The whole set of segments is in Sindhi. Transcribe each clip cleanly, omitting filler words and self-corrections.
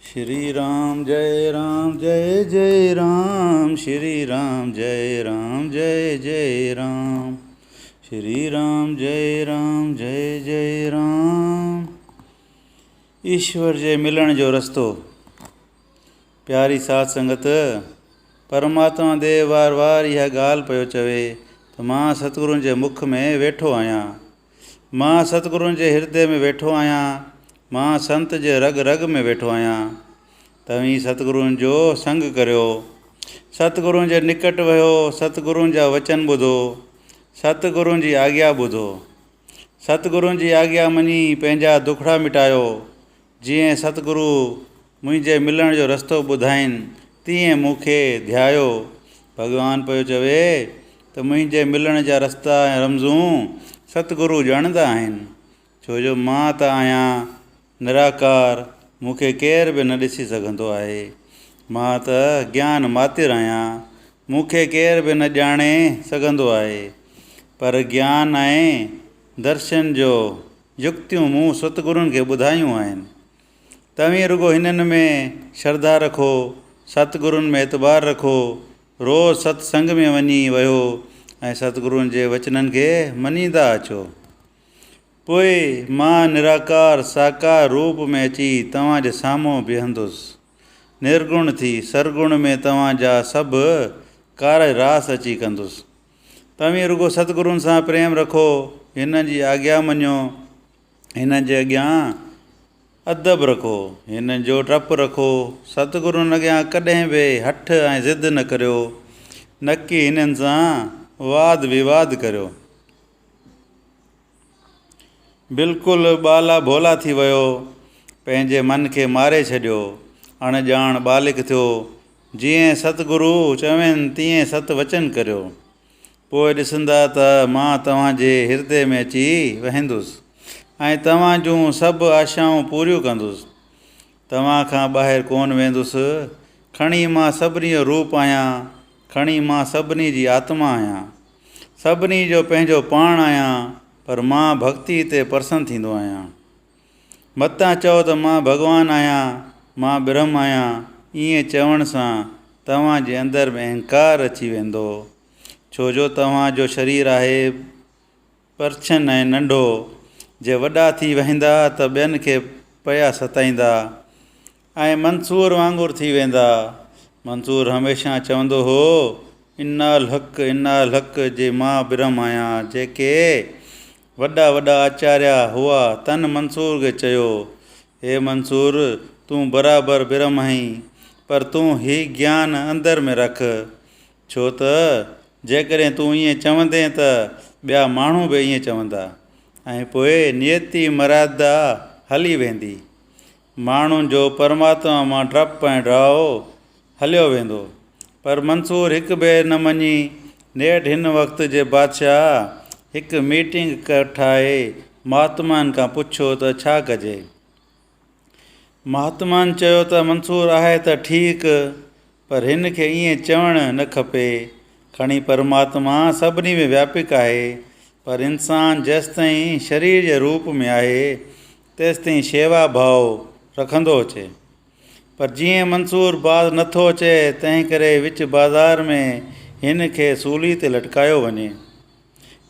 شري رام جئي رام جئي جئي رام شري رام جئي رام جئي جئي رام شري رام جئي رام جئي جئي رام. ايشور جي ملڻ جو رستو. پياري ساڌ سنگت، پرماتما ديو وار وار اها ڳالهه پيو چوي ته مان ستگرن جي مک ۾ ويٺو آهيان. مان ستگرن جي هردي ۾ ويٺو آهيان، مان سنت جي رڳ رڳ ۾ ويٺو آهيان. توهين ستگرن جو سنگ ڪريو، ستگرن جي نڪٽ ويهو، ستگرن جا وچن ٻڌو، ستگرن جي آگيا ٻڌو. ستگرن جي آگيا مڃي پنهنجا دکڙا مٽايو. جيئن ستگرو منهنجي ملڻ جو رستو ٻڌائين، تيئن مون کي ڌيايو. ڀڳوان پيو چوي ته منهنجي ملڻ جا رستا ۽ رمزون ستگرو ڄاڻندا آهن، ڇو جو مان ته آهيان نراڪار، مون کي ڪير به نه ڏسي سگهندو آهي. مان ته گيان ماتر آهيان، مون کي ڪير به نه ڄاڻي سگهندو آهي. پر گيان ۽ درشن جو يڪتيون مون ستگرن کي ٻڌايون آهن. توهين رڳو هنن ۾ شرڌا رکو، ستگرن ۾ اعتبار رکو، روز ست سنگ ۾ وڃي ويهو ۽ ستگرن جي وچنن کي مڃيندا اچو. پوء مان نراڪار ساڪار روپ ۾ اچي توهان جي سامهون بيهندس. نرگڻ ٿي سرگڻ ۾ توهان جا سڀ ڪارج راس اچي ڪندس. توهين رڳو ستگرن سان پريم رکو، هنن جي آگيا مڃو، هنن جي اڳيان ادب رکو، هنن جو ڊپ رکو، ستگرن اڳيان ڪڏهن به هٺ ۽ ضد نه ڪريو، نڪي هنن سان واد وواد ڪريو. بلڪل ٻالا ڀولا ٿي ويو، پنهنجي من کي ماري ڇڏيو، اڻ ڄاڻ ٻالڪ ٿيو، جيئن ستگرو چوين تيئن ست وچن ڪريو. پوء ڏسندا ته مان توهان جي هردي ۾ اچي وهندس ۽ توهان جون سڀ آشائون پوريون ڪندس. توهان کان ٻاهر ڪونه ويندس. کڻي مان سڀني جو روپ آهيان، کڻي مان سڀني جي آتما آهيان. سڀني جو پنهنجو پاڻ آهيان، پر مان ڀڳتي تي پرسن ٿيندو آهيان. متان چئو ته مان ڀڳوان آهيان، مان برهم آهيان، ائين چوڻ سان توهان جي اندر ۾ اهنڪار اچي ويندو، ڇو جو توهان جو شرير آهي پرڇن ۽ ننڍو، جي وڏا ٿي وهندا ته ٻين کي پيا ستائيندا ۽ منصور وانگر ٿي ويندا. منصور هميشه چوندو هو، انا الحق انا الحق جي مان برهم آهيان، جيڪي وڏا وڏا آچاريا هئا تن منصور کي چيو، اي منصور! تون برابر برهم آهين، پر تون هي گيان اندر ۾ رک، ڇو ته جيڪڏهن تون ائين چوندين ته ٻيا ماڻهو به ائين چوندا ۽ پوء نيتي مريادا هلي ويندي. ماڻهن جو پرماتما مان ڊپ ۽ ڊاء هليو ويندو. پر منصور هڪ به نه مڃي. نيٺ هن وقت جي بادشاهه هڪ ميٽنگ ڪوٺائي مهاتمائن کان پڇيو ته ڇا ڪجي؟ مهاتمائن چيو ته منصور آهي ته ٺيڪ پر هن کي ائين چوڻ نه کپي. کڻي پرماتما سڀني ۾ وياپڪ آهي پر انسان جيستائين شرير جي روپ ۾ آهي تيستائين شيوا ڀاء رکندو اچي. پر جيئن منصور باز نه ٿو اچي تنهن ڪري وچ بازار ۾ هن کي سولي تي لٽڪايو وڃي.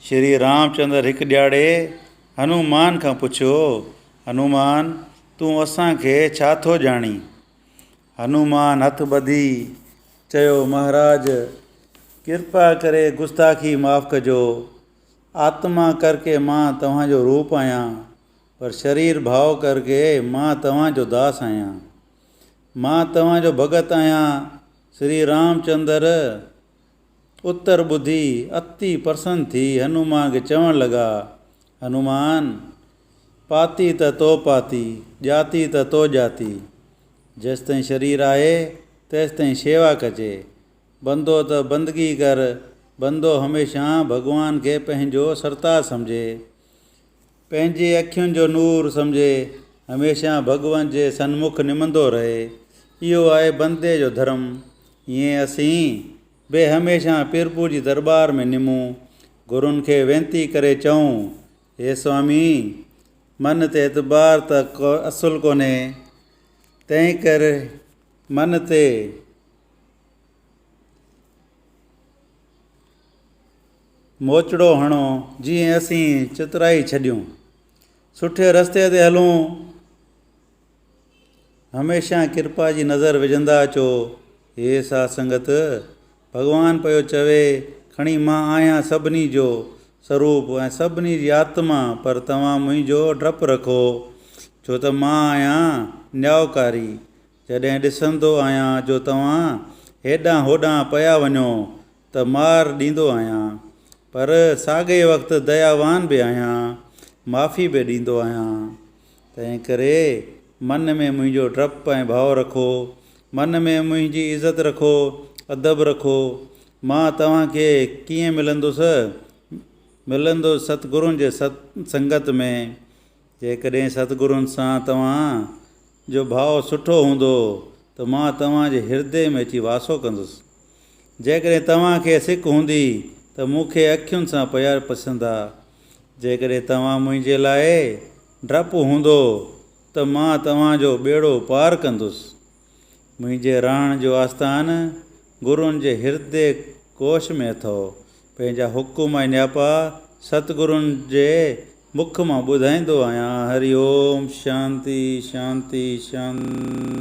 شري رامچندر هڪ ڏياڙي هنومان کان پڇيو، هنومان تون اسان کي ڇا ٿو ڄاڻين؟ هنومان هٿ ٻڌي چيو، مهاراج! ڪرپا ڪري گستاخي معاف ڪجو. آتما ڪرڪي مان توهان جو روپ آهيان. پر شرير ڀاء ڪرڪي مان توهان جو داس آهيان. مان توهان جو ڀڳت آهيان. شري رامچندر اتر ٻڌي اتي پرسن ٿي هنومان کي چوڻ لڳا، هنومان! پاتي ته تو پاتي، ڄاتي ته تو ڄاتي. جيستائين شرير آهي، تيستائين شيوا ڪجي. بندو ته بندگي ڪر. بندو هميشه ڀڳوان کي پنهنجو سرتاج سمجهي. پنهنجي اکين جو نور سمجهي هميشه ڀڳوان جي سنمک نمندو رهي. اهو آهي بندي جو ڌرم. ائين اسين به هميشه پرڀو جي درٻار ۾ نمون، گرن کي وينتي ڪري چئون، هي سوامي! من تي اعتبار ته اصل ڪونهي. تنهن ڪري من تي موچڙو هڻو جيئن اسين چترائي ڇڏيون. سٺي رستي تي هلون. هميشه ڪرپا جي نظر وجهندا اچو. هي ساڌ سنگت! ڀڳوان پيو چوي، کڻي مان آهيان سڀني جو سروپ ۽ سڀني جي آتما پر توهان منهنجو ڊپ رکو، ڇو ته مان آهيان نياءڪاري. جڏهن ڏسندو آهيان جو توهان هيڏانهن هوڏانهن پيا وڃو ته مار ڏيندو آهيان، پر ساڳئي وقت دياوان به آهيان، معافي به ڏيندو آهيان. تنهنڪري من ۾ منهنجو ڊپ ۽ ڀؤ رکو، من ۾ منهنجي عزت رکو، ادب رکو. مان توهان کي ڪيئن ملندس؟ ملندس ستگرن جي ست سنگت ۾. جيڪڏهن ستگرن سان توهان جو ڀاء سٺو هوندو ته مان توهان جي هردي ۾ اچي واسو ڪندس. جيڪڏهن توهان کي سڪ هوندي ته مون کي اکين سان پيا پسندا. جيڪڏهن توهان منهنجي لاء ڊپ هوندو ته مان توهان جو ٻيڙو پار ڪندس. منهنجي رهڻ جو آستان گرن جي هردي ڪوش ۾ اٿئو. پنهنجا حڪم ۽ نياپا ستگرن جي مک مان ٻڌائيندو آهيان. هري اوم شانتي شانتي شانتي.